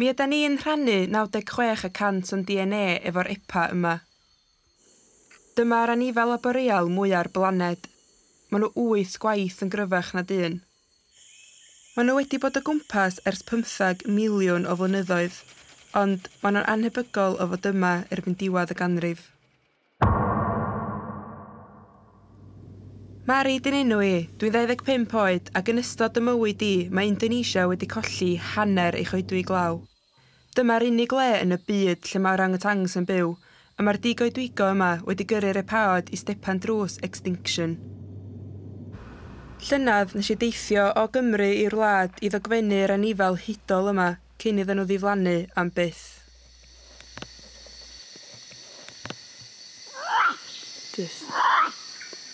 Mi ydan ni'n rhannu 96% o'n DNA efo'r epa yma. Dyma'r anifal arboreal mwya'r blaned. Maen nhw 8 gwaith yn gryfach na dyn. Maen nhw wedi bod o gwmpas ers 15 miliwn o flynyddoedd, ond maen nhw'n anhebygol o fod yma erbyn diwedd y ganrif. Mari 'di'n enw i, dwi'n 25 oed ac yn ystod y mywyd i mae Indonesia wedi colli hanner ei choedwig glaw. Dyma'r unig le yn y byd lle mae orangutangs yn byw, a mae'r digoedwigo yma wedi gyrru'r epaod i stepan drws extinction. Llynedd nes i deithio o Gymru i'r wlad i ddogfennu'r anifal hudol yma cyn iddyn nhw ddiflannu am byth. Just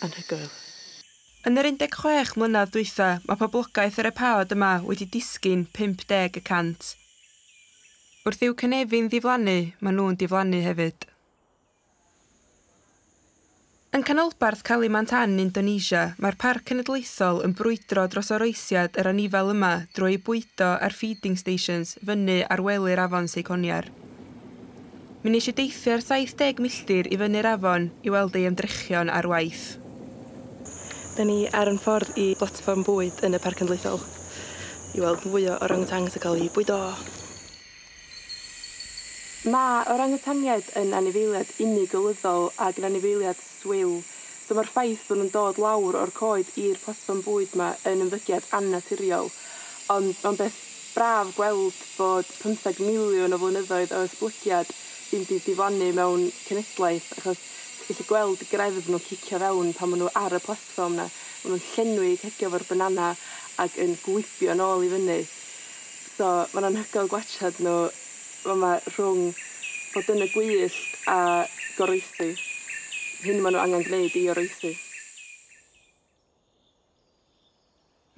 anhygoel. Yn yr 16 mlynedd dwytha, mae poblogaeth yr epaod yma wedi disgyn 50%. Wrth i'w cynefin ddiflannu, maen nhw'n diflannu hefyd. Yn canolbarth Kalimantan, Indonesia, mae'r Parc Cenedlaethol yn brwydro dros oroesiad yr anifal yma drwy bwydo ar feeding stations fyny ar wely'r afon Seikoniar. Mi wnes i deithio'r 70 milltir i fyny'r afon i weld ei ymdrechion ar waith. Da ni ar ein ffordd i blatfform bwyd yn y Parc Cenedlaethol i weld fwy o orangutangs yn cael eu bwydo. Mae orangutaniaid yn anifeiliaid unigolyddol ac yn anifeiliaid swil, so mae'r ffaith bod nhw'n dod lawr o'r coed i'r platfform bwyd yma yn ymddygiad annaturiol, ond mae'n beth braf gweld bod 15 miliwn o flynyddoedd o esblygiad ddim 'di diflannu mewn cenedlaeth, achos ti'n gallu gweld greddf nhw'n cicio fewn pan maen nhw ar y platfform 'na. Maen nhw'n llenwi cegio efo'r banana ac yn gwibio nôl i fyny. So mae'n anhygoel gwatsiad nhw fama rhwng bod yn y gwyllt a goroesi. Hyn maen nhw angen gwneud i oroesi.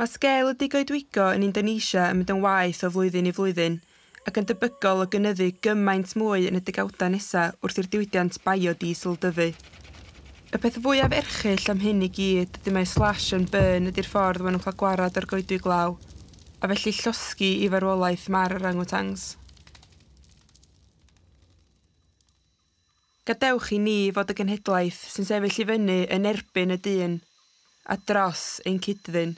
Mae sgêl y digoedwigo yn Indonesia yn mynd yn waeth o flwyddyn i flwyddyn ac yn debygol o gynyddu gymaint mwy yn y degawdau nesaf wrth i'r diwydiant biodiesel dyfu. Y peth fwyaf erchyll am hyn i gyd ydy mai slash and burn ydy'r ffordd maen nhw'n cael gwarad o'r goedwig glaw, a felly llosgi i farwolaeth mae'r orangutangs. Gadewch i ni fod y genhedlaeth sy'n sefyll i fyny yn erbyn y dyn, a dros ein cyd-ddyn.